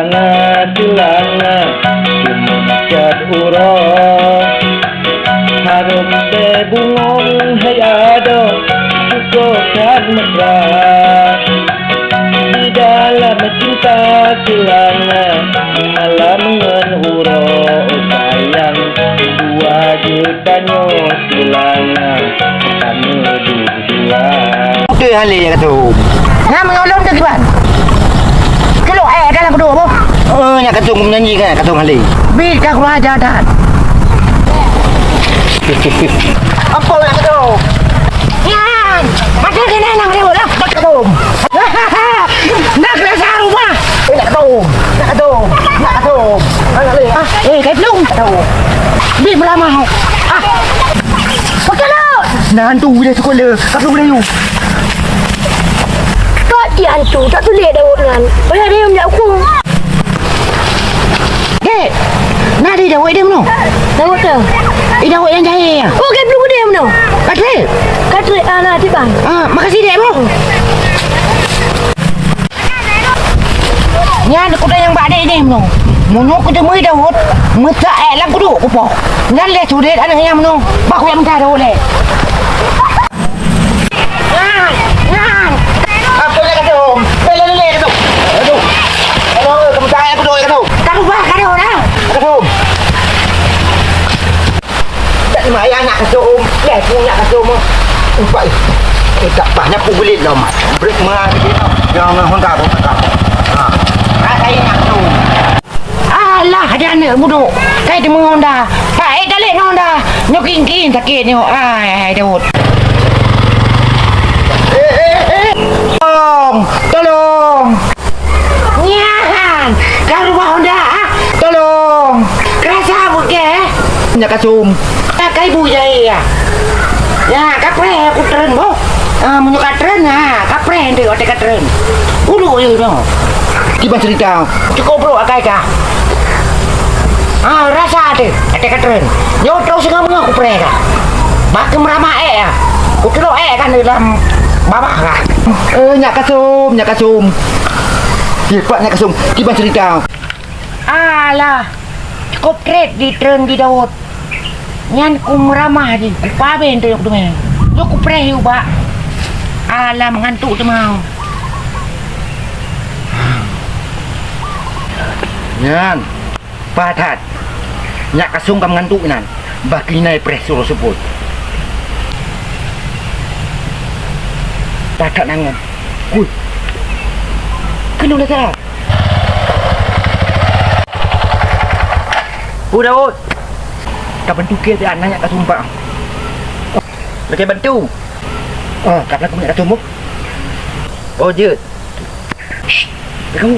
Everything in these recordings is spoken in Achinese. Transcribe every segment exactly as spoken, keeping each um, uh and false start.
Na tulangna, cuma cat uroe. Harôh bèe bungöng hai adoe, syukoe that mesra. Di dalam cinta tulangna, malam ngon uroe, oh sayang, dua geutanyoe tulangna, ka meuduek dua. Beutôi hale, ya kata. Nyan meunyoe lôn keu kiban. Keuloe, eh, dalam keudoe boh. Eh, nyak katong meunyanyi kan, katong hale. Bi ka keureuja that. Apa nyak katong? Nyan, macam kena nang dia lah. Nyak katong. Nak kena sarung mah. Eh, nyak katong. Nyak katong. Nyak katong. Ah, eh, kai pelung. Katong. Bi meulama. Ah. Beutôi lah. Nah, hantu dia sekolah. Katong Melayu. Kak, di hantu, tak tuléh Daud nyan. Payah dia yang jak hukum. Dek, na di Daud dia meunoe? Daud tu. Eh, Daud nyang jahé ya? Oh, kai pelung dia meunoe? Ka trép. Ka trép, ah, na, tiban. Ah, makasih, Dek, boh. Nyan kuda nyang bak dek ideh meunoe. Meunyoe kuteumui Daud, meusa ék lam kuduek kupoh. Nyan lé sudet aneuk nyang meunoe. Bah kujak meusa Daud lé. Nyan, nyan. Apa nak kata om? Bela lele tu. Aduh. Aduh, kamu tak payah kuduek tu. Tak ubah kata orang. Kata om. Tak terima ayah nak kata om. Leh pun nak kata om. Empat. Eh, tak banyak pun boleh lah, Mat. Break mah. Yang Honda tu. Ha. Rasa ingat tu. Alah, ada aneuk budok. Kai teumeu Honda. Pak, eh, talek ngon Honda. Nyoe king-king sakét nyoe. Ai, ai, Daud. Eh, eh, eh. Tolong, tolong. Nyan, ka rubah Honda, ah. Tolong. Kerasa buke, eh? Nyak kasum. Ka ibu jai, ya. Ya, kapreh aku tren, boh. Ah, meunyoe ka tren, ha, kapreh ente watèe ka tren. Ulu, ulu, no. Kiban cerita. Cukup bro, akai ka. Ah, rasa ate, ate ka tren. Nyoe terus singoh meungoh kupreh ka. Bak keumeurama ék ya. Kucurok ék kan dalam babah ka. Eh, nyak kasum, nyak kasum. Cepat nyak kasum. Kiban cerita. Alah, cukup trét di treun di Daud. Nyan ku meuramah jih, ku pabén teuk dumé. Lôn kupreh ubak. Alah, meungantuk teuma. Nyan, pahat that. Nyak kasum ka meungantuk inan. Bah keulinai preh suroh seupôt. Pahat that nangon. Kui. Keunoe dah that. Pu Daud. Ka bantu keu si Ana nyak kasum pak. Lagèe bantu. Ah, ka pelaku nyak kasum, Bu. Oh, jeuet. Shh. Kamu.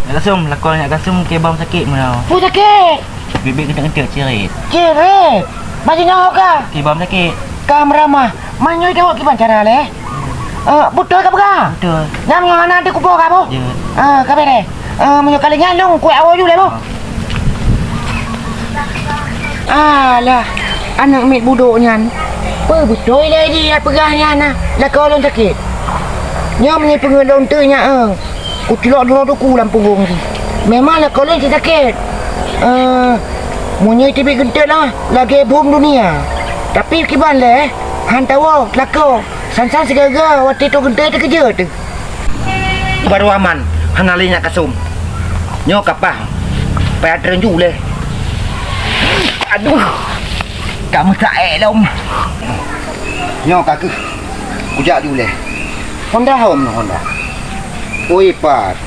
Nyak kasum, lakoe nyak kasum keu bam sakét meunoe. Peue sakét? Bibit keuteuk-keuteuk cirit. Cirit? Bak jinoe ka? Keu bam sakét. Ka meuramah. Meunyoe jaweueb kiban cara lé? Eh, beutôi ka peugah? Beutôi. Nyan meunyoe hana teukupo ka boh? Jeuet. Ah, ka beureh. Eh, meunyoe ka lheueh nyan lôn kuék awoe ju lé boh. Alah, aneuk miet budok nyan. Peue beutôi lé jih peugah nyan na, lakoe lôn sakét. Nyoe meunyoe peungeut lôn teuk nyan, eh, kucilok droe teuk lam punggong jih. Memang lakoe lôn cit sakét. Eh, meunyoe teubiet geuntôt lah, lagèe bom dunia. Tapi kiban lé, han tawoe, lakoe, san-san sigaga watèe trok geuntôt teukeujot teuh. Barô aman, hana lé nyak kasum. Nyoe ka paih, payah treun ju lé. Aduh, ka meusa ék lom. Nyoe ka keuh, kujak ju lé. Honda hom nyoe Honda. Ui, pat.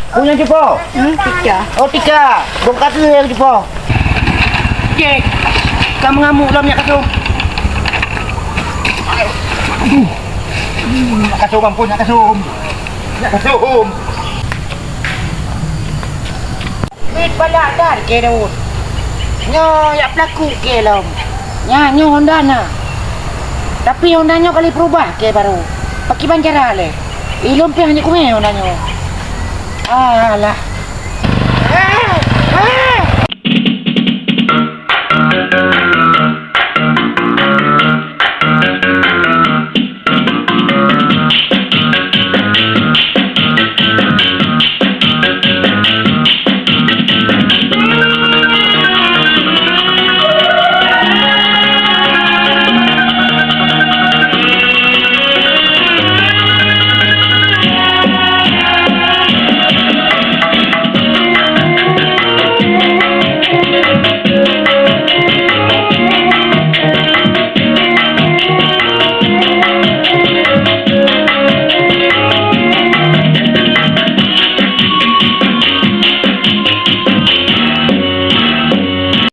Peue nyang cupo? Hmm, Tika. Oh, Tika. Dong ka keuh nyang cupo. Cek. Ka meungamuk lom nyak kasum. Nyak kasum, ampôn, nyak kasum. Nyak kasum. Pit balak that keu Daud. Nyoe jak peulaku keu lom. Nyan, nyoe Honda na. Tapi Honda nyoe ka lheueh peurubah keu barô. Pakiban cara lé. Ilôn pih hana kumé Honda nyoe. Alah.